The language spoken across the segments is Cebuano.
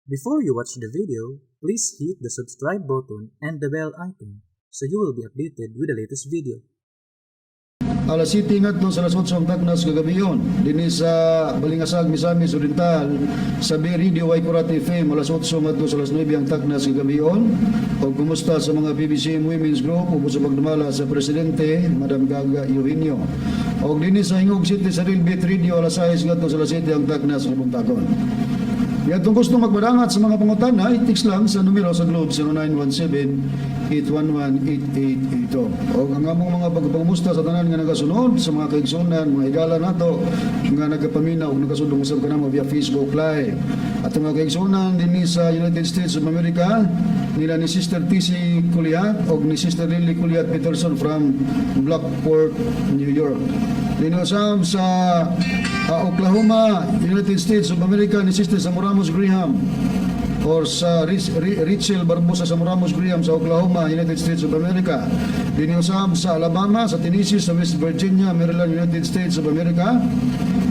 Before you watch the video, please hit the subscribe button and the bell icon so you will be updated with the latest video. Alas 7 ngadto sa alas 8 ang taknas kagabion. Dinhi sa Balingasag, Misamis Oriental, sa B Radio Waikurat FM, alas 8 ngadto sa alas 9 ang taknas kagabion. O kumusta sa mga PBCM Women's Group ug sa pagdumala sa presidente, Madam Gaga Eugenio. O dinhi sa Gingoog City sa Real Beat Radio, alas 6 ngadto sa alas 7 ang taknas kabuntagon. Atong gusto magpadangat sa mga pangutana, i-text lang sa numero sa Globe 0917-811-8882. O ang among mga pagpangumusta sa tanan nga nagasunod, sa mga kaigsunan, mga higala nato nga nagapaminaw ug nagasudong usab kanamo via Facebook Live. At ang mga kaigsunan dinhi sa United States of America, nila ni Sister TC Kuliat o ni Sister Lily Kuliat Peterson from Blackport, New York. Dinhi usab sa Oklahoma, United States of America, ni Sister Samoramos Graham or sa Rachel Barbosa Samoramos Graham sa Oklahoma, United States of America. Dinhi usab sa Alabama, sa Tennessee, sa West Virginia, Maryland, United States of America.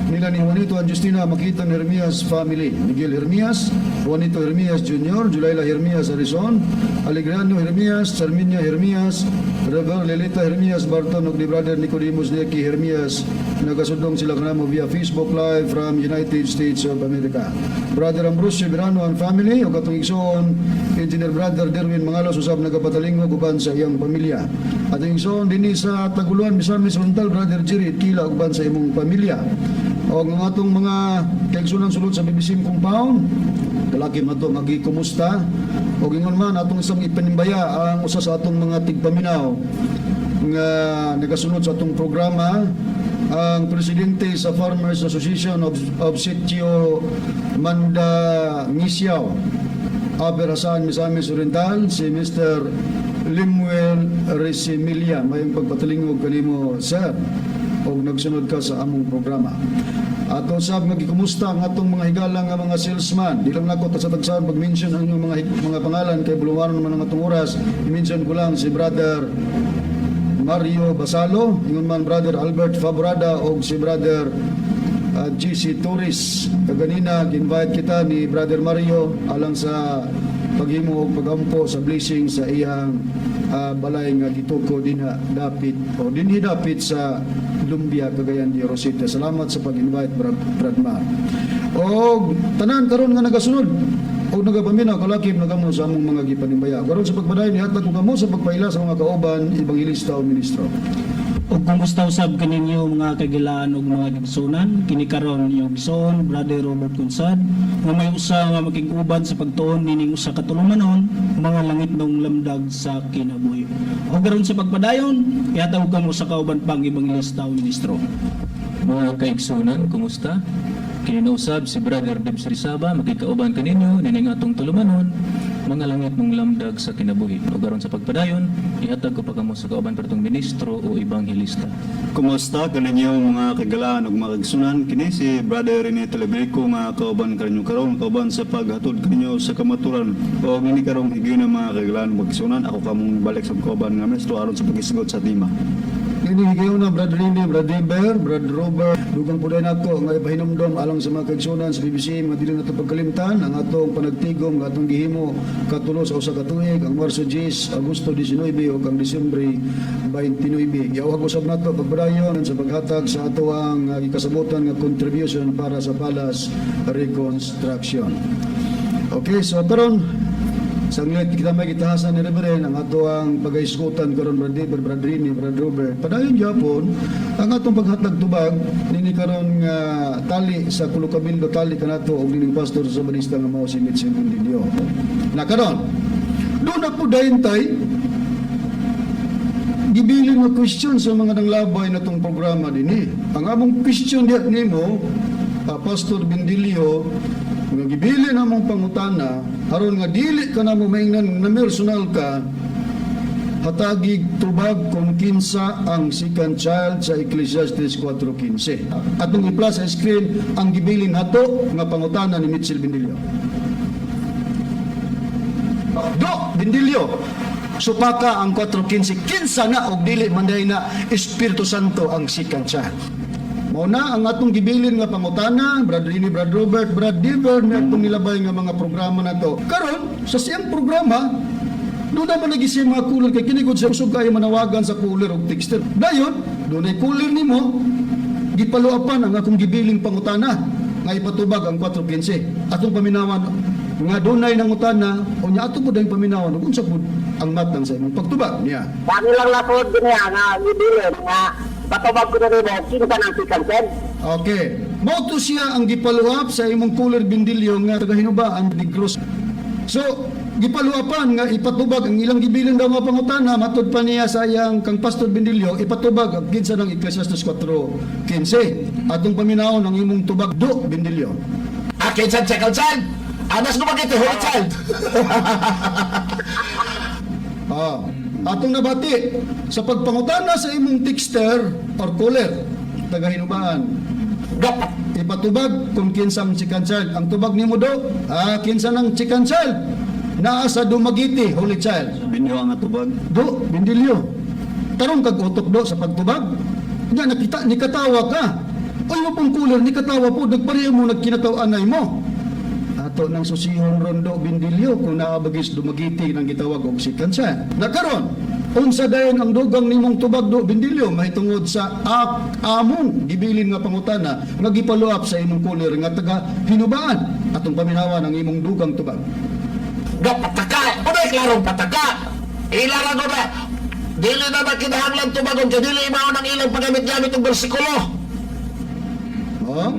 Nila ni Juanito and Justina Makita Hermias family. Miguel Hermias, Juanito Hermias Jr., Julayla Hermias Arizon, Alegrano Hermias, Charminia Hermias, Reverend Lilita Hermias Barton ug ni Brother Nicodemus Neki Hermias. Nagasudong sila kanamo via Facebook Live from United States of America. Brother Ambrosio Verano and family ug atong igsoon Engineer Brother Derwin Mangalos usab nagapatalingog uban sa iyang pamilya. Atong igsoon dinhi sa Taguluan, Misamis Oriental, Brother Jerry Kila uban sa imong pamilya. O ang atong mga kaigsunan sulod sa BBC compound, kalaki man to magikumusta o ingon man atong isang ipanimbaya ang usa sa atong mga tigpaminaw nga nagasunod sa atong programa, ang presidente sa Farmers Association of Sitio Manda Ngisiao, Upper Jasaan, Misamis Oriental, si Mr. Limuel Resimilia. Mayong pagpatalingog kanimo, sir, og nagsunod ka sa among programa. Ato sab nga gikumusta ang atong mga higala nga mga salesman. Di lang nako ta sa tagsaon pag-mention ang inyong mga pangalan kay buluwanon naman ang atong oras. I-mention ko lang si Brother Mario Basalo, ingon man Brother Albert Faborada og si Brother GC Torres. Kaganina invite kita ni Brother Mario alang sa paghimo og pagampo sa blessing sa iyang balay nga gituko dinha dapit o dinhi dapit sa Lumbia, Cagayan de Oro City. Salamat sa pag-invite, Brad Mar. Og tanan karon nga nagasunod og nagapaminaw, kalakip na kamo sa among mga gipanimbaya. Karon sa pagpadayon, ihatag ko kamo sa pagpaila sa mga kauban, ebanghelista o ministro. Ug kumusta usab kaninyo, mga kagilaan ug mga igsunan? Kini karon inyong igsoon, Brother Robert Kunsad, nga may usa nga makig-uban sa pagtuon nining usa ka tulumanon, Mga Langitnong Lamdag sa Kinabuhi. Ug karon sa pagpadayon, ihatag kamo sa kauban pang ebanghelista o ministro. Mga kaigsunan, kumusta? Kini na usab si Brother Debs Rizaba, makikauban kaninyo nining atong tulumanon, Mga Langitnong Lamdag sa Kinabuhi. O karon sa pagpadayon, ihatag ko pa kamo sa kauban pertong ministro o ebanghelista. Kumusta kaninyo, mga kagalaan ug mga kaigsunan? Kini si Brother Rene Telebrico nga kauban kaninyo karon, kauban sa paghatod kaninyo sa kamaturan. O ngini karong higayon, mga kagalaan ug mga kaigsunan, ako kamong balik sa kauban nga ministro aron sa paghisgot sa tema. Ini higayon na, Brad Rene, Brad Deber, Brad Robert, dugang po nako nga ipahinumdom alang sa mga kaigsunan sa BBC nga dili nato pagkalimtan ang atong panagtigom nga atong gihimo katulo sa usa ka tuig, ang Marso 10, Agosto 19 ug ang Disyembre 29. Giawhag usab nato pagpadayon sa paghatag sa atoang gikasabutan nga contribution para sa Palace Reconstruction. Okay, so karon sanglit kita may gitahasan ni Reverend ang ato ang pagaisgutan karon, Brad David, Brad Rini, Brad Robert. Padayon gyapon ang atong paghatag tubag nini karon nga tali sa Kulokabildo, tali kanato og nining pastor sa Sabanista nga mao si Mitchell Mundillo. Na karon, doon na po dayon tay gibilin nga question sa mga nanglabay na tong programa dinhi. Ang among question diha nimo, Pastor Bendilio, nga gibilin among pangutana aron nga dili ka namo maingnan na personal ka, hatagig tubag kung kinsa ang second child sa Ecclesiastes 4.15. Atong i-plus sa screen ang gibilin nato nga pangutana ni Mitchell Bendilio. Do, Bendilio, supaka ang 4.15. Kinsa na og dili man diay na Espiritu Santo ang second child? Mao na ang atong gibilin nga pangutana, Brad Rini, Brad Robert, Brad Diver, may atong nilabay nga mga programa nato. Karon sa siyang programa, doon naman lagi siya mga caller kay kini gud siya usog kayo manawagan sa caller og texter. Dayon, dunay caller nimo gipaluapan ang akong gibiling pangutana nga ipatubag ang 4:15. Atong paminawan nga dunay nangutana unya ato pud ang paminawan ug unsa pud ang matang sa imong pagtubag niya. Kami lang lasod niya nga gibilin nga patubag ko na rin mo, kinsa ng second child. Okay. Mao to siya ang gipaluap sa imong caller, Bindilyo, nga taga Hinubaan, Negros. So, gipaluapan nga ipatubag ang ilang gibilin daw nga pangutana matud pa niya sa iyang kang Pastor Bindilyo ipatubag ang kinsa ng Ecclesiastes 4:15. Atong paminawon ang imong tubag, do Bindilyo. Ah, kinsa second child? Anas ko bagay holy child. Ah, atong nabati sa pagpangutana sa imong texter or caller taga Hinubaan Dapat ipatubag kung kinsang second child. Ang tubag nimo do, kinsa ng second child? Naa sa Dumaguete, holy child. Binyo ang atubag. Do, Bindilyo. Tarong kag utok do sa pagtubag. Nya nakita ni katawa ka. Oy mo pong cooler ni katawa po nagpareho mo nagkinataw-anay mo. Ato nang susihon rondo, Bindilyo, kung naabagis Dumaguete nang gitawag og second child. Nakaron, unsa dayon ang dugang nimong tubag, do Bindilyo, mahitungod sa among gibilin nga pangutana nga gipaluap sa imong cooler nga taga Hinubaan? Atong paminawan ang imong dugang tubag. Pataka. Unay klarong pataka. Ilara ko na. Dili na ba kinahanglan tubagon kay dili mao nang ilang paggamit-gamit og bersikulo. Oh?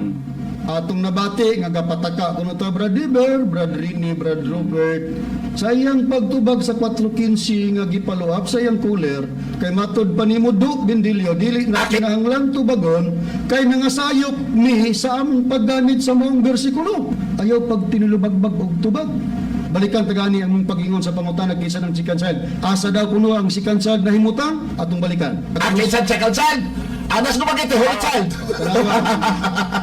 Atong nabati nga gapataka kuno ta Brad Iber, Brad Rini, Brad Robert sa iyang pagtubag sa 4:15 nga gipaluap sa iyang cooler kay matod pa nimo, do Bindilyo, dili na kinahanglan tubagon kay nangasayop ni sa among paggamit sa maong bersikulo. Ayaw pag tinulubagbag og tubag. Balikan tagani ang mong pag-ingon sa pangutana kinsa ng second child. Asa daw kuno ang second child na himutang? Atong balikan. Ah, kinsa second child? Anas ko bagay holy child. Katawa.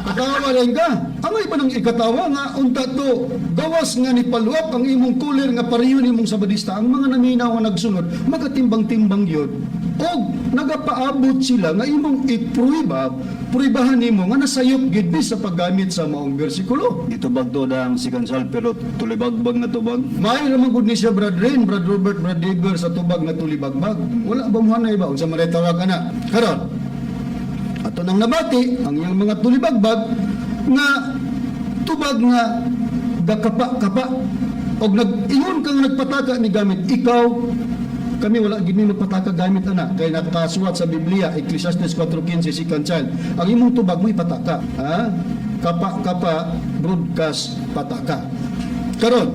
Katawa rin ka. Ang iba ng ikatawa nga unta to gawas nga ni paluap ang imong kulir nga pareho nimong sabadista ang mga naminaw nga nagsunod magatimbang-timbang yun og nagapaabot sila nga imong ipruiba pruibahan nimo nga nasayop gid ni sa paggamit sa maong bersikulo. Gitubag to da ang second child pero tulibagbag na tubag. May ramang gud ni siya, Brad Rain, Brad Robert, Brad Dever, sa tubag nga tulibagbag. Wala ba mo hanay ba unsa man tawag ana? Karon, ato nang nabati ang iyang mga tulibagbag nga tubag nga gakapa-kapa og nag-ingon kang nagpataka ni gamit ikaw. Kami wala gid mi magpataka gamit ana kay nakasuwat sa Biblia, Ecclesiastes 4:15, second child. Ang imong tubag mo ipataka, ha, kapa-kapa broadcast pataka. Karon,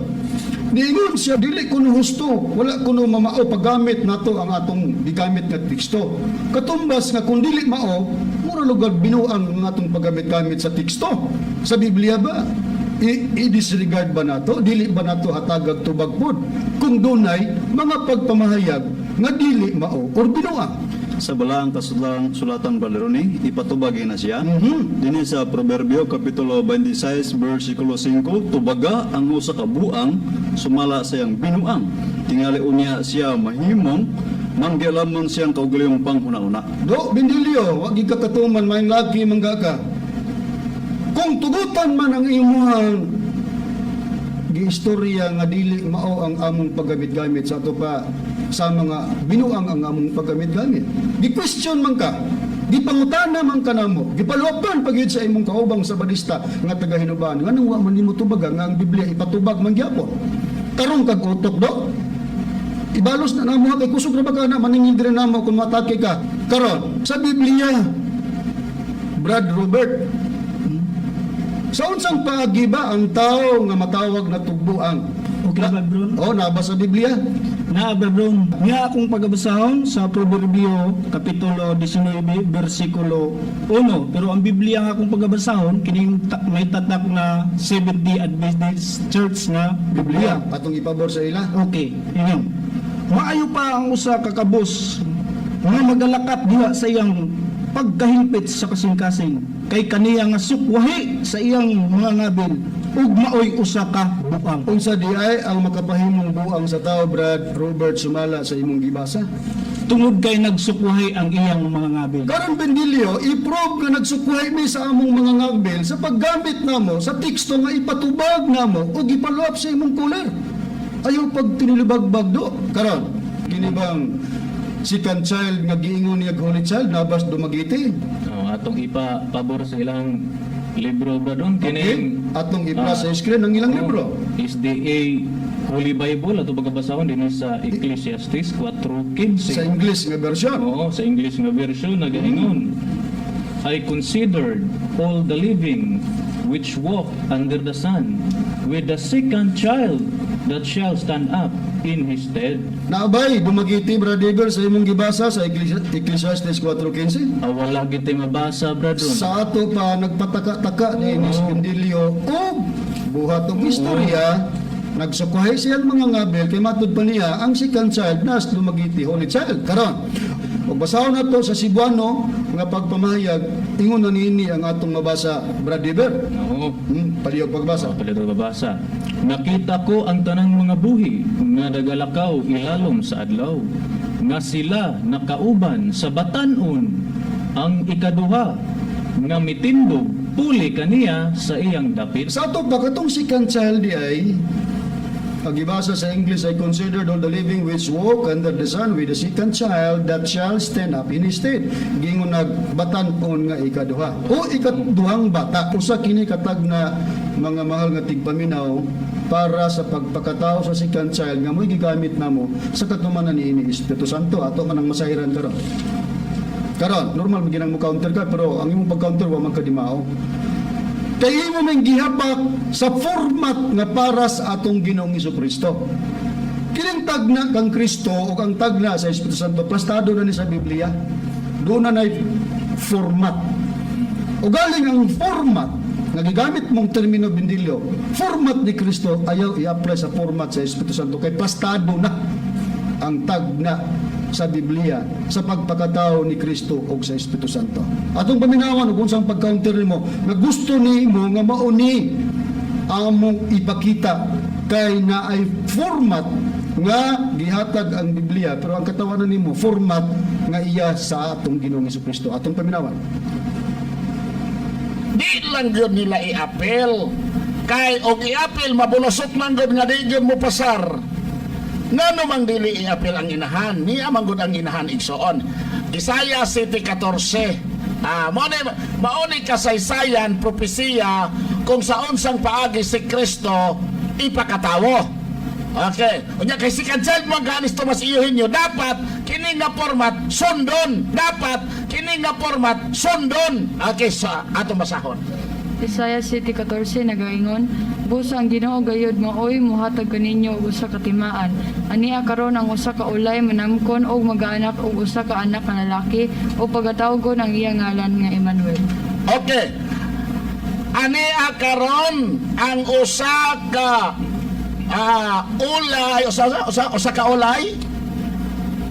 niingon siya dili kuno husto, wala kuno mamao paggamit nato ang atong gigamit nga teksto. Katumbas nga kung dili mao, mura lugar binuang ang atong paggamit-gamit sa teksto. Sa Biblia ba? I-disregard ba nato? Dili ba nato hatagag tubag pod? Kung dunay mga pagpamahayag nga dili mao or binuang. Sa balaang kasulang sulatan, Brother Ronnie, ipatubag na siya. Dinhi sa Proverbio Kapitulo 26 versikulo 5, tubaga ang usa ka buang sumala sa iyang binuang. Tingali unya siya mahimong manggialamon siyang kaugalingong panghuna-una. Do, Bindilyo, wag ka katuman, may laki mangga ka. Kung tugutan man ang imuhang giistorya nga dili mao ang among paggamit-gamit sa ato pa sa mga binuang ang among paggamit-gamit. Gi-question man ka, gipangutana man ka namo, gipaluwapan pag sa imong kaubang sabadista nga taga Hinubaan, nganong wa man nimo tubaga nga ang Biblia ipatubag man gyapon. Tarong kag utok, do. Ibalos na namo kay kusog ra ba ka na maningil diri namo kung matake ka. Karon, sa Biblia, Brad Robert, sa unsang paagi ba ang tao nga matawag na tugbuang? Okay ba, bro? Oh, naba sa Biblia? Na bro, nga akong pagabasahon sa Proverbio kapitulo 19 bersikulo 1. Pero ang Biblia nga akong pagabasahon kining may tatak na Seventh-day Adventist Church nga Biblia. Atong ipabor sa ila. Okay, ingon. Maayo pa ang usa ka kabus nga magalakat diha sa iyang pagkahilpit sa kasing-kasing kay kaniya nga sukwahi sa iyang mga ngabil ug maoy usa ka buang. Unsa di ay ang makapahimong buang sa tao, Brad Robert, sumala sa imong gibasa? Tungod kay nagsukwahi ang iyang mga ngabil. Karon, Bendilio, i-prove nga nagsukwahi mi sa among mga ngagbil sa paggamit namo sa teksto nga ipatubag namo o gipalop sa imong caller. Ayaw pag tinilibagbag do. Karon, kini bang second child nga giingon niya holy child nabas Dumaguete? Oh, atong ipa pabor sa ilang libro, bradon. Okay? Kining Atong i-plus sa screen ang ilang oh, libro. SDA Holy Bible ato pagkabasahon dinhi sa Ecclesiastes 4:15. Sa English nga version. Oo, sa English nga version nagaingon. "I considered all the living which walk under the sun with the second child that shall stand up in his stead." Naabay Dumaguete, Brother sa imong gibasa sa Ecclesiastes 4:15? Ah, wala gitay mabasa, bradon. Sa ato pa nagpataka-taka ni Ines Bendilio og buhat og istorya, nagsukwahi siyang mga ngabel kay matud pa niya ang second child nas Dumaguete holy child. Karon, ug basahon nato sa Cebuano nga pagpamahayag, ingon na niini ang atong mabasa, Brad Dever. Oo. Palihog pagbasa. Oh, palihog babasa. "Nakita ko ang tanang mga buhi nga nagalakaw ilalom sa adlaw, nga sila nakauban sa batanon ang ikaduha nga mitindog puli kaniya sa iyang dapit." Sa ato pa katong second child di ay ang gibasa sa English, "I considered all the living which walk under the sun with the second child that shall stand up in his stead." Gingon nagbatan-on nga ikaduha o ikaduhang bata. Usa kini katag na, mga mahal nga tigpaminaw, para sa pagpakatao sa second child nga mo'y gigamit namo sa katumanan ni ini Espiritu Santo. Ato man ang masahiran karon. Karon, normal man ginang mo counter ka, pero ang imong pag-counter wa man kadimao. Kay imo man gihapak sa format nga para sa atong Ginoong Kristo. Kining tagna kang Kristo o ang tagna sa Espiritu Santo, plastado na ni sa Biblia. Doon na na'y format. O galing ang format nga gigamit mong termino, Bindilyo, format ni Kristo, ayaw i-apply sa format sa Espiritu Santo kay plastado na ang tagna sa Biblia sa pagpakatao ni Kristo o sa Espiritu Santo. Atong paminawan ug unsang pag-counter nimo nga gusto nimo nga mauni among ipakita kay na ay format nga gihatag ang Biblia, pero ang katawanan nimo format nga iya sa atong Ginoong Kristo. Atong paminawan. Di lang yun nila i-appeal. Kay og i-appeal, mabulusok man gud nga di gyud mo pasar. Ngano mang dili i-appeal ang inahan? Niya man gud ang inahan, igsoon. Isaiah 7:14. Ah, mao ni mao ni kasaysayan propesiya kung sa unsang paagi si Kristo ipakatawo. Okay. Unya kay second child mo ganis Tomas Eugenio, dapat kini nga format sundon. Dapat kini nga format sundon. Okay, sa atong basahon. Isaiah 7:14 nagaingon, "Busa ang Ginoo gayud maoy muhatag kaninyo og usa ka timaan. Ania karon ang usa ka ulay manamkon og magaanak og usa ka anak nga lalaki ug pagatawgon ang iyang ngalan nga Emmanuel." Okay. Ani karon ang usa ka ulay, usa ka ulay.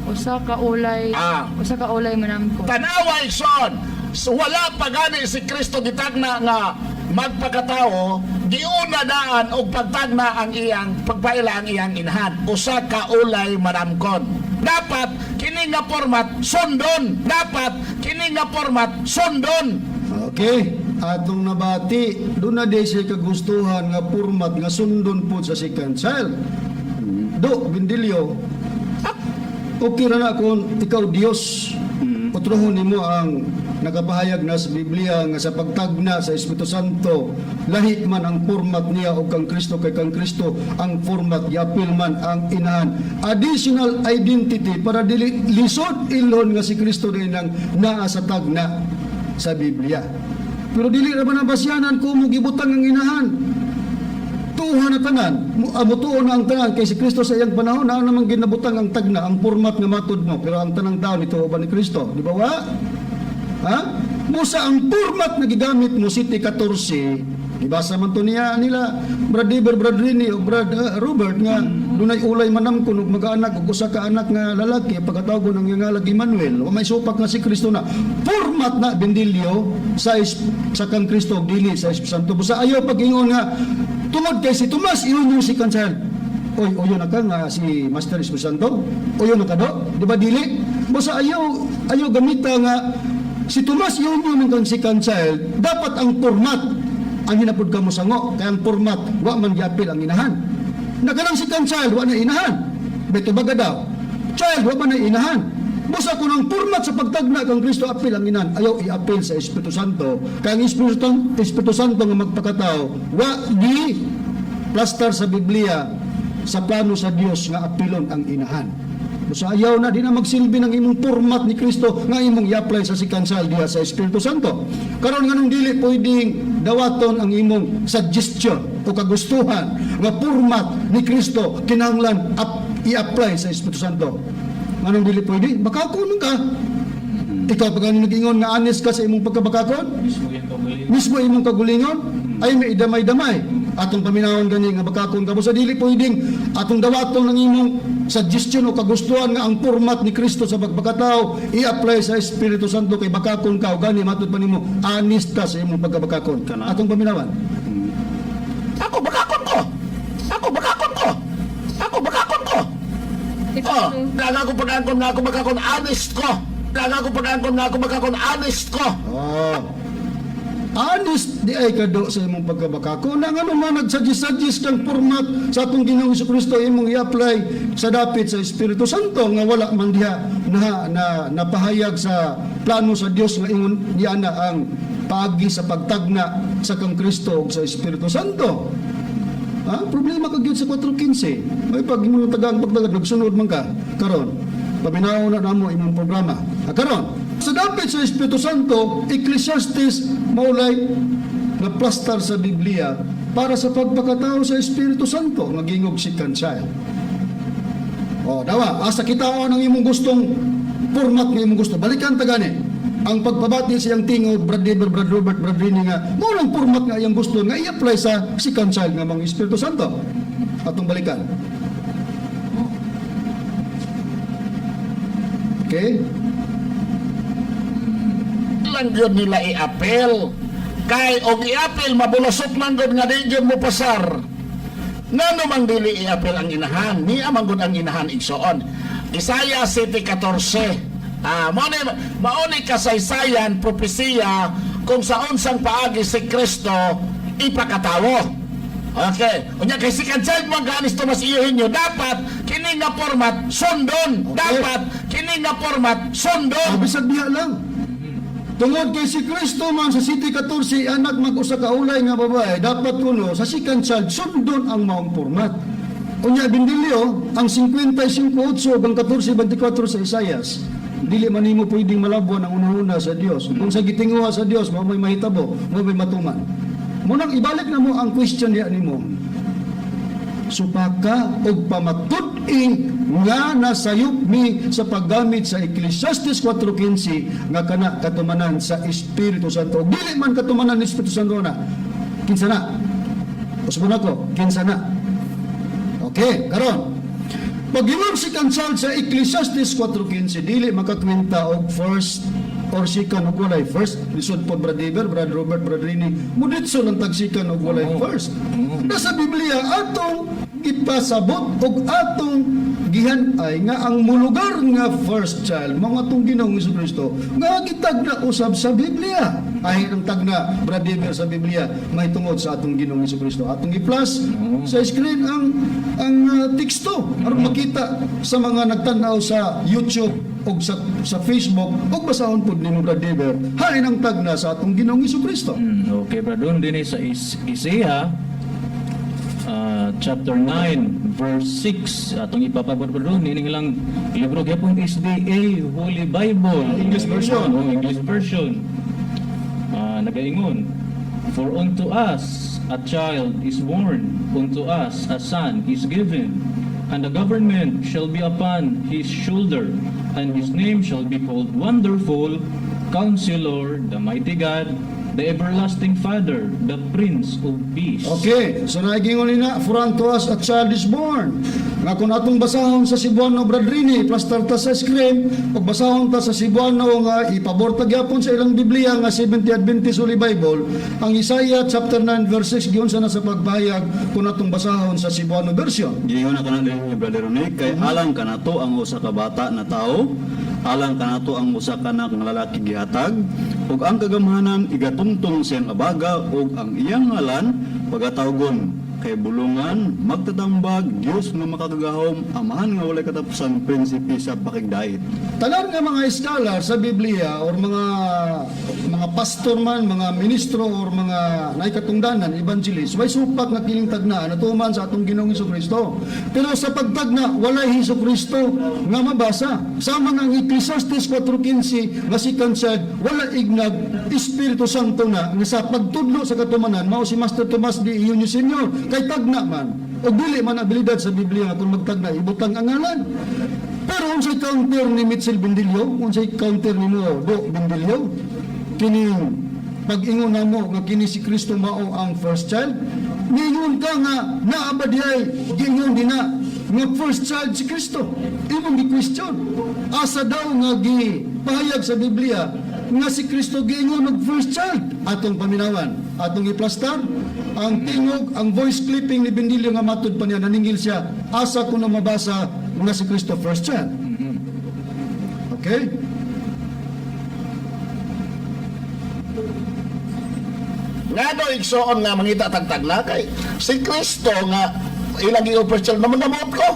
Usa ka ulay, usa ka ulay manamkon. Tanawa, igsoon. So, wala pa gani si Kristo gitagna nga magpakatao, giuna daan og pagtagna ang iyang pagpaila ang iyang inahan. Usa ka ulay manamkon. Dapat kini nga format sundon. Dapat kini nga format sundon. Okay, atong nabati, doon na di siya kagustuhan nga format nga sundon po sa second child. Do, Bindilyo, okay ra na kung ikaw Diyos. Utrohon nimo ang nakapahayag na sa Biblia nga sa pagtagna sa Espiritu Santo, lahi man ang format niya og kang Kristo, kay kang Kristo ang format giapil man ang inahan. Additional identity para dili lisod ilon nga si Kristo din ang naa sa tagna sa Biblia. Pero dili ra ba nabasyanan kung mo gibutang ang inahan? Tuuhan na tanan, mutuo na ang tanan kay si Kristo sa iyang panahon naa namang ginabutang ang tagna, ang format nga matud mo, pero ang tanang tao nito ba ni Kristo, di ba wa? Ha? Busa ang format na gigamit mo 7:14, gibasa man to niya nila Brad Dever, Brad Rini o Brad Robert nga dunay ulay manamkon ug mag-anak og usa ka anak nga lalaki, pagkatawgon ang iyang ngalan Emmanuel. Wa may supak nga si Kristo na format na, Bendilio, sa kang Kristo ug dili sa Espiritu Santo. Busa ayaw pag-ingon nga tungod kay si Tomas ingon yung second child. Oy, uyo na ka nga si Master Espiritu Santo? Uyo na ka do? Di ba dili? Basta ayaw ayaw gamita nga si Tomas Eugenio man kang second child, dapat ang format ang hinapod ka mo sango, kaya ang format wa man giapil ang inahan. Na kanang second child wa na inahan. Beto baga daw. Child wa man na inahan. Busa kung ang format sa pagtagna kang Kristo apil ang inahan, ayaw i-apil sa Espiritu Santo. Kaya ang Espiritu Santo nga magpakatao, wa di plastar sa Biblia sa plano sa Dios nga apilon ang inahan. Busa ayaw na di na magsilbi ng imong format ni Kristo nga imong i-apply sa second child diha sa Espiritu Santo. Karon nganong dili pwedeng dawaton ang imong suggestion o kagustuhan nga format ni Kristo kinahanglan i-apply sa Espiritu Santo? Nganong dili pwede? Bakakon man ka. Ikaw pa gani nag-ingon nga honest ka sa imong pagkabakakon? Mismo yan kaugalingon. Mismo imong kagulingon ay may damay-damay atong paminawon gani nga bakakon ka. Sa dili pwedeng atong dawaton ang imong suggestion o kagustuhan nga ang format ni Kristo sa pagpakatao i-apply sa Espiritu Santo kay bakakon ka o gani matud pa nimo honest ka sa imong pagkabakakon. Kana. Atong paminawan. Ako bakakon ko. Ako bakakon ko. Ako bakakon ko. Oh, daga ko pag-angkon nga ako bakakon, honest ko. Daga ko pag-angkon nga ako bakakon, honest ko. Oh. Honest di ay kado sa imong pagkabakako. Na nga naman nagsuggest-suggest kang format sa atong Ginoong Kristo imong i-apply sa dapit sa Espiritu Santo nga wala man diha na, na napahayag sa plano sa Dios nga ingon niya na ang paagi sa pagtagna sa kang Kristo ug sa Espiritu Santo. Ha? Problema ka gyud sa 4:15. May pag imong tagaan pagtagad nagsunod man ka karon. Paminaw na namo imong programa. Ha, karon. Sa dapit sa Espiritu Santo, Ecclesiastes maulay na plastar sa Biblia para sa pagpakatao sa Espiritu Santo nga gingog second child. O, dawa, asa kitaon ang imong gustong format nga imong gusto. Balikan ta gani. Ang pagpabati sa iyang tingog, Brad Dever, Brad Robert, Brad Rini nga, mao nang format nga iyang gusto nga i-apply sa second child nga mga Espiritu Santo. Atong balikan. Okay? Lang yun nila i-appeal. Kay og i-appeal, mabulasok man gud nga di gyud mo pasar. Ngano mang dili i-appeal ang inahan? Niya man gud ang inahan, igsoon. Isaiah 7:14. Ah, mao ni mao ni kasaysayan propesiya kung sa unsang paagi si Kristo ipakatawo. Okay. Unya kay second child mo ganis Tomas Eugenio, dapat kini nga format sundon. Okay. Dapat kini nga format sundon. Oh, bisag diha lang. Tungod kay si Kristo man sa City 14 anak mag-usa ka ulay nga babae, dapat kuno sa second child sundon ang maong format. Unya bindilyo ang 55:8 ug ang 14:24 sa Isayas. Dili man nimo pwedeng malabwan ang unahuna sa Dios. Kung sa gitinguha sa Dios, mao may mahitabo, mao may matuman. Munang ibalik na mo ang question diha nimo. Supaka og pamatud-i nga nasayop mi sa paggamit sa Ecclesiastes 4:15 nga kana katumanan sa Espiritu Santo. Ug dili man katumanan ni Espiritu Santo na. Kinsa na? Usbon ako, kinsa na? Okay, karon. Pag-ingon si Kansal sa Ecclesiastes 4:15, dili makakwenta og first or second og walay first. Lisod po, Brad Eber, Brad Robert, Brad Rini. Muditso lang tag second og walay first. Nasa Biblia atong gipasabot og atong gihan-ay nga ang mulugar nga first child mga atong Ginoong Kristo nga gitagna usab sa Biblia. Ay ang tagna, Brad Eber, sa Biblia may tungod sa atong Ginoong Kristo. Atong i-plus sa screen ang teksto aron makita sa mga nagtan-aw sa YouTube og sa Facebook og basahon pud nimo, Brad Eber, hain ang tagna sa atong Ginoong Kristo. Okay, brother. Doon din eh sa Isaiah chapter 9 verse 6 atong ipapabot brother doon nining lang libro gyapon SDA Holy Bible. English version. Oh, English version. Nagaingon, "For unto us a child is born, unto us a son is given, and the government shall be upon his shoulder, and his name shall be called Wonderful Counselor, the Mighty God, the Everlasting Father, the Prince of Peace." Okay, so naigingon nina, "For unto us a child is born." Nga kung atong basahon sa Cebuano, Brad Rini, plastar ta sa screen, ug basahon ta sa Cebuano nga ipabor ta gyapon sa ilang Biblia nga 70 Adventist Holy Bible, ang Isaiah chapter 9 verse 6 giunsa na sa pagpahayag kung atong basahon sa Cebuano version? Giingon na kana din ni Brother Rene, kay alang kanato ang usa ka bata na tao, Alang kanato ang usa ka anak nga lalaki gihatag, ug ang kagamhanan igatungtong sa iyang abaga, ug ang iyang ngalan pagatawgon kay Bulungan, Magtatambag, Dios nga Makakagahom, Amahan nga Walay Katapusan, Prinsipe sa Pakigdait. Tanan nga mga scholar sa Biblia or mga pastor man, mga ministro or mga naikatungdanan, evangelist, way supak nga kining tagna natuman sa atong Ginoong Kristo. Pero sa pagtagna, walay Hesus Kristo nga mabasa. Sama nga ang Ecclesiastes 4:15 nga second child, wala ignag Espiritu Santo na nga sa pagtudlo sa katumanan mao si Master Tomas de Eugenio Senior kay tagna man. O dili man abilidad sa Biblia nga kung magtagna ibutang ang ngalan. Pero unsay counter ni Mitchell Bendilio, unsay counter nimo Do Bendilio, kining pag-ingon namo nga kini si Kristo mao ang first child, niingon ka nga naa ba diay giingon dina nga first child si Kristo? Imong gi-question. Asa daw nga gipahayag sa Biblia nga si Kristo giingon og first child? Atong paminawan, atong iplastar ang tingog, ang voice clipping ni Bendilio nga matud pa niya naningil siya, asa ko na mabasa nga si Kristo first child? Okay? Ngano, igsoon, nga mangita tagtagna kay si Kristo nga ilang gi first child naman namot ko.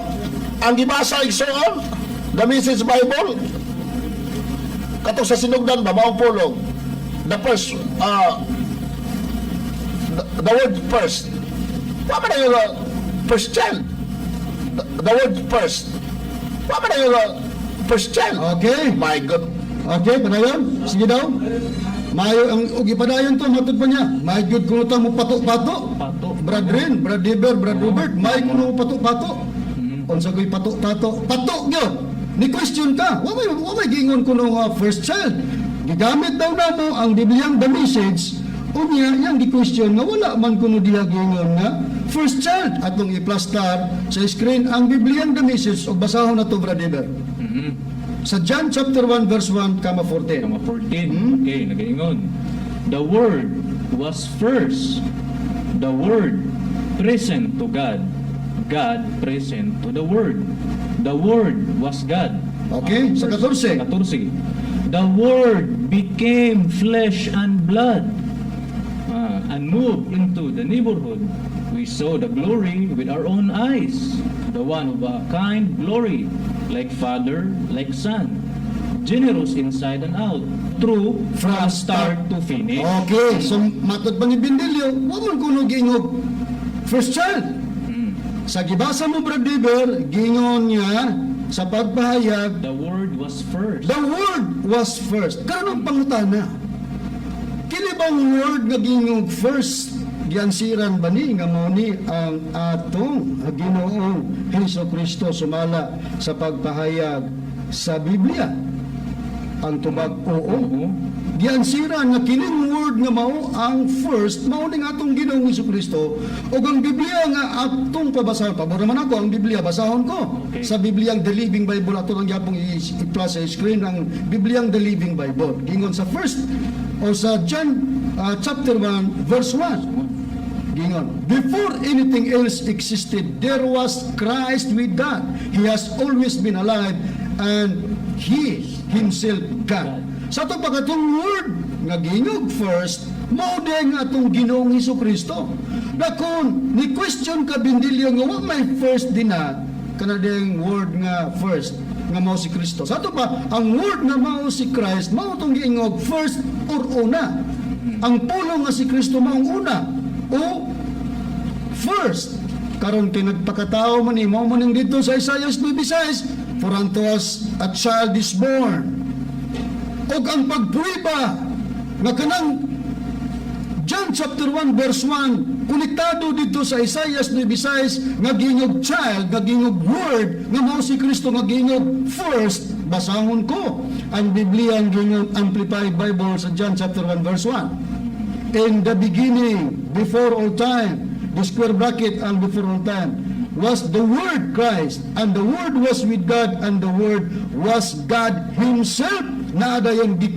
Ang gibasa, igsoon, the Message Bible kato sa sinugdan ba maong pulong, the first the word "first," wa man yung first child. The word "first," wa man yung first child. Okay. My God. Okay, padayon. Sige daw. Mayo ang og ipadayon to matud pa niya. May good kuno ta mo pato-pato. Pato. Brad Rin, Brad Deber, Brad Robert, may kuno mo pato-pato. Unsa koy pato-pato? Pato gyud. Ni question ka. Wa may giingon kuno nga first child. Gigamit daw namo ang Bibliang The Message. Unya, yang gi-question nga wala man kuno diha giingon nga first child. Atong iplastar sa screen ang Bibliang The Message ug basahon na to, Brad Deber. Sa John chapter 1 verse 1, comma 14. Comma 14. Okay, nagaingon. The Word was first. The Word present to God. God present to the Word. The Word was God. Okay, sa 14. 14. The Word became flesh and blood and moved into the neighborhood. We saw the glory with our own eyes, the one of a kind glory, like Father, like Son, generous inside and out, true from start to finish. Okay, so matod pa ni Bendilio, wa man kuno giingog first child. Sa gibasa mo, Brad Deber, giingon niya sa pagpahayag, The Word was first. The Word was first. Karon ang pangutana. Kini bang Word nga giingog first, giansiran ba ni nga mao ni ang atong Ginoong Hesus Kristo sumala sa pagpahayag sa Biblia? Ang tubag, oo. Oo. Giansiran nga kining Word nga mao ang first mao ning atong Ginoong Hesus Kristo ug ang Biblia nga atong pabasahon, pabor naman ako ang Biblia basahon ko. Okay. Sa Bibliang The Living Bible, ato lang gyapong i-plus sa screen ang Bibliang The Living Bible. Gingon sa first o sa John chapter 1 verse 1. Gingon, "Before anything else existed, there was Christ with God. He has always been alive and He Himself God." Sa atong pagkatong Word nga gingog first, mao din nga atong Ginoong Hesus Kristo. Na kung ni question ka, Bindilyo, nga wa may first dina, kana ding Word nga first nga mao si Kristo. Sa ato pa, ang Word nga mao si Christ, mao tong giingog first or una. Ang pulong nga si Kristo mao ang una o first. Karon kay nagpakatao man ni mao man ning dito sa Isaiah 9:6, "For unto us a child is born." Og ang pagprueba nga kanang John chapter 1 verse 1 konektado dito sa Isaiah 9:6 nga gingog child, nga gingog Word, nga mao si Kristo nga gingog first, basahon ko ang Biblia ang gingog Amplified Bible sa John chapter 1 verse 1. "In the beginning, before all time," the square bracket ang "before all time," "was the Word Christ, and the Word was with God, and the Word was God Himself." Naa dayon gi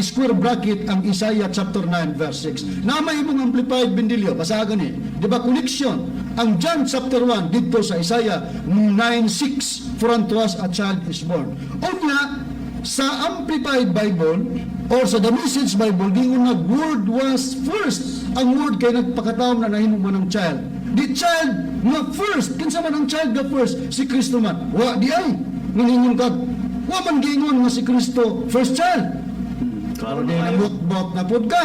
square bracket ang Isaiah chapter 9 verse 6. Na may imong Amplified, Bendilio, basahan ni. Di ba connection? Ang John chapter 1 dito sa Isaiah 9:6, "For unto us a child is born." Unya, Sa Amplified Bible or sa The Message Bible, giingon nag Word was first. Ang Word kay nagpakatawo na nahimo man ang child. The child nga first, kinsa man ang child nga first? Si Kristo man. Wa di ay. Ngangingon kag wa man giingon nga si Kristo first child. Klaro O di na kayo. namutbot na pod ka.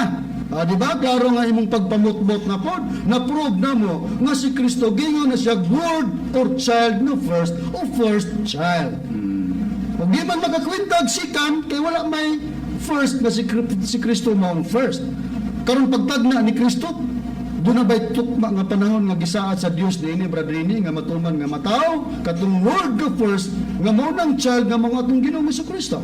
Ah, di ba? Klaro nga imong pagpamutbot na pod, na-prove na mo nga si Kristo giingon na siya Word or child no first o first child. Kung di man makakwentag second, kay wala may first na si Kristo mao ang first. Karon pagtagna ni Kristo, doon na ba'y tukma nga panahon nga gisaad sa Dios niini, Brother Rini, nga matuman nga mataw katong Word nga first nga mao nang child nga mao atong Ginoong Kristo.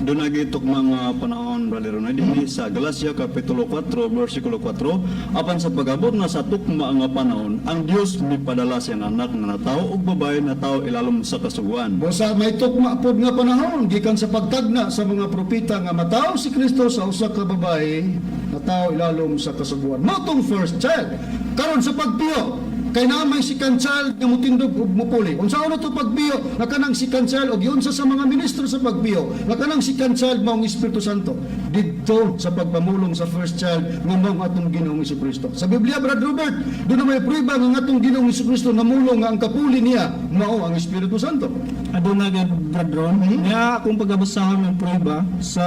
Doon nagitok mga panahon, Brother Ronald, dinhi sa Galacia Kapitulo 4, versikulo 4, apan sa pag-abot na sa tukma nga panahon, ang Dios mipadala siyang anak nga natawo ug babae natawo ilalom sa kasuguan. Busa may tukma pod nga panahon gikan sa pagtagna sa mga propeta nga mataw si Kristo sa usa ka babae natawo ilalom sa kasuguan. Mao tong first child. Karon sa pagpiyo, kay naa may second child nga mutindog ug mupuli. Unsa na to pagpiyo nga kanang second child og giunsa sa mga ministro sa pagpiyo nga kanang second child mao ang Espiritu Santo didto sa pagpamulong sa first child nga mao ang atong Ginoong Kristo. Sa Biblia, Brad Robert, doon na may prueba nga ang atong Ginoong Kristo namulong nga ang kapuli niya mao ang Espiritu Santo. Aduna gyud, Brad Ron. Nga akong pagabasahon ng prueba sa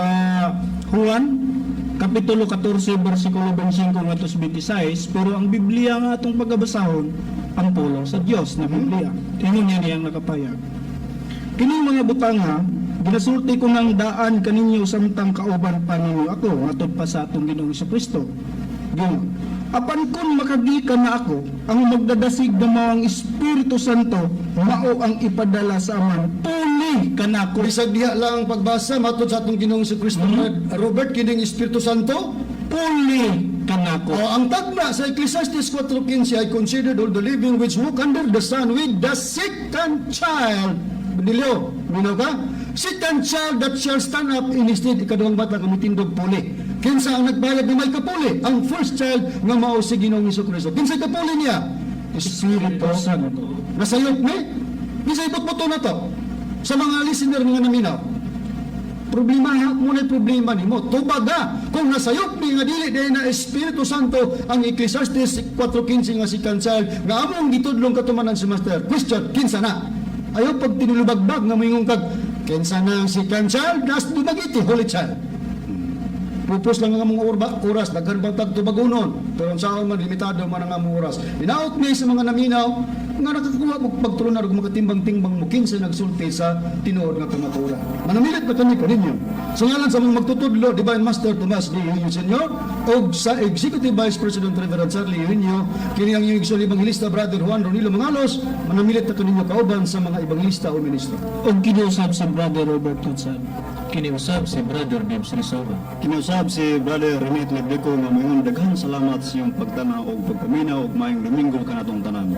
Juan Kapitulo 14 versikulo 25 ngadto sa 26, pero ang Biblia nga atong pagabasahon ang pulong sa Dios na Biblia. Ingon niya niyang nakapayag. Kining mga butanga, ginasulti ko ng daan kaninyo samtang kauban pa ninyo ako ngatod pa sa atong Ginoong Kristo. Ginoo. Apan kung makagikan na ako, ang magdadasig na mao ang Espiritu Santo, mao ang ipadala sa Aman. Puli kanako. Bisag diha lang ang pagbasa matod sa atong Ginoong Kristo, Robert, kining Espiritu Santo. Puli kanako. O ang tagna sa Ecclesiastes 4:15, "I considered all the living which walk under the sun with the second child." Dilyo, minaw ka? Second child that shall stand up in his stead, ikaduhang bata nga mitindog puli. Kinsa ang nagbayad na may kapuli? Ang first child nga mao si Ginoong Kristo. Kinsa kapuli niya? Espiritu Santo. Nasayop ni? Kinsa ibot na to? Sa mga listener nga naminaw, problema mo na problema nimo. Tubaga kung nasayop ni nga dili dahil na Espiritu Santo ang Ecclesiastes 4:15 nga second child nga among gitudlong katumanan si Master. Question, kinsa na? Ayaw pag tinubagbag nga moingon kag kinsa na ang second child, nas dumagiti holy child. Pupos lang ang among oras, daghan bang tagtubagunon, pero ang saon man limitado man ang among oras. Hinaot ni sa mga naminaw nga nakakuha mo pagtrunar ug makatimbang-timbang mo kinsa nagsulti sa tinuod nga kamatuoran. Manamilit na kami kaninyo. Sa ngalan sa mga magtutudlo, Divine Master Tomas D. Eugenio Sr. og sa Executive Vice President Reverend Charlie Eugenio, kini ang inyong igsoon Evangelista Brother Juan Ronilo Mangalos, manamilit na kaninyo kauban sa mga evangelista o ministro. Og kiniusab si Brother Robert Consad. Kiniusab si Brother Debs Rizova. Kinausab si Brother Rene Tleblico nga moingon daghan salamat sa iyong pagtanaw og pagpaminaw ug maayong Domingo kanatong tanan.